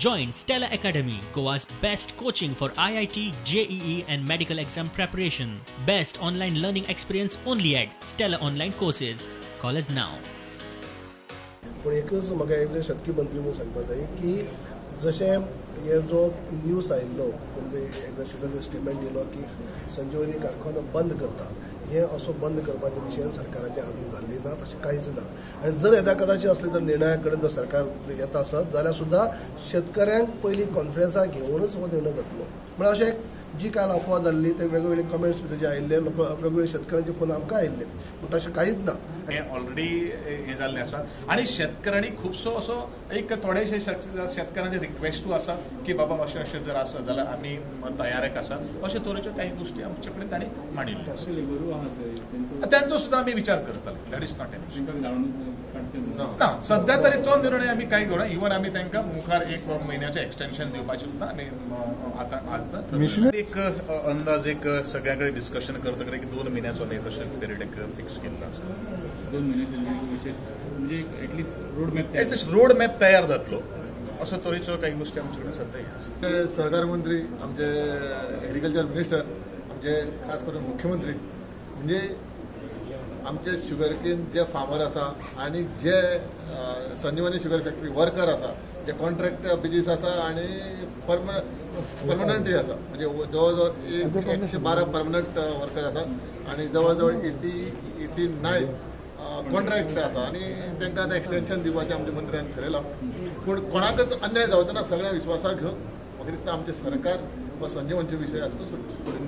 Join Stella Academy, Goa's best coaching for IIT, JEE and medical exam preparation. Best online learning experience only at Stella Online Courses. Call us now. पूण एकच म्हाका as a शेतकी मंत्री म्हणून सांगपा जाय की जशें हे जो न्यूज आयिल्लो एग्रीकल्चर स्टेटमेंट दिलो की संजीवनी कारखानो बंद करता, हे असो बंद करपाचें डिसिजन सरकाराचें अजून जाल्लें ना, तशें कांयच ना. आनी जर येदा कदाचित असले जर निर्णया कडेन जर सरकार येता आसत जाल्यार सुद्दां शेतकऱ्यांक पयलीं कॉन्फिडन्सा घेवनच हो निर्णय जातलो. म्हळ्यार अशें जी काल अफवा जाल्ली ते वेगवेगळे कमेंट्स ताजे आयिल्ले, लोक वेगवेगळे शेतकऱ्यांचे फोन आमकां आयिल्ले, पूण तशें कांयच ना. हें ऑलरेडी हें जाल्लें आसा आनी शेतकऱ्यांनी खुबसो असो एक थोडेशे शेतकऱ्यांचे रिक्वेस्टूय आसा की बाबा अशें अशें जर आसा जाल्यार आमी तयारेक आसा, अशे तरेच्यो कांय गोश्टी आमचे कडेन तांणी मांडिल्ल्यो आसा. तांचो सुद्दां आमी विचार करतले, that is not an issue. ना, सद्या तरी तो निर्णय आमी कांय घेवना. इवन आमी तांकां मुखार 1 म्हयन्याचें एक्सटेन्शन दिवपाचें सुद्दां आमी आतां आज एक अंदाज एक सगळ्या कडेन डिस्कशन करतकच एक 2 म्हयन्याचो आमी अशें पिरियड एक फिक्स केल्लो आसा. 2 म्हयन्याचे म्हणजे at least road map तयार जातलो असो तरेचो काही गोष्टी आमचे कडेन सद्या आसा. सहकार मंत्री, आमचे एग्रीकल्चर मिनिस्टर, आमचे खास करून मुख्यमंत्री, म्हणजे आमचे शुगरकेन जे फार्मर आसा आनी जे संजीवनी शुगर फॅक्टरी वर्कर आसा, जे कॉन्ट्रॅक्ट बेजीस आसा आनी परमनंटय आसा, म्हणजे जवळ जवळ 112 परमनंट वर्कर आसा आनी जवळ जवळ 89 कॉन्ट्रॅक्ट आसा आनी तांकां आतां एक्सटेन्शन दिवपाचें आमच्या मंत्र्यान ठरयलां. पूण कोणाकच अन्याय जावचो ना, सगळ्या विश्वासाक घेवन म्हाका दिसता आमचें सरकार हो संजीवनचो विशय आसा तो सोडयतलें.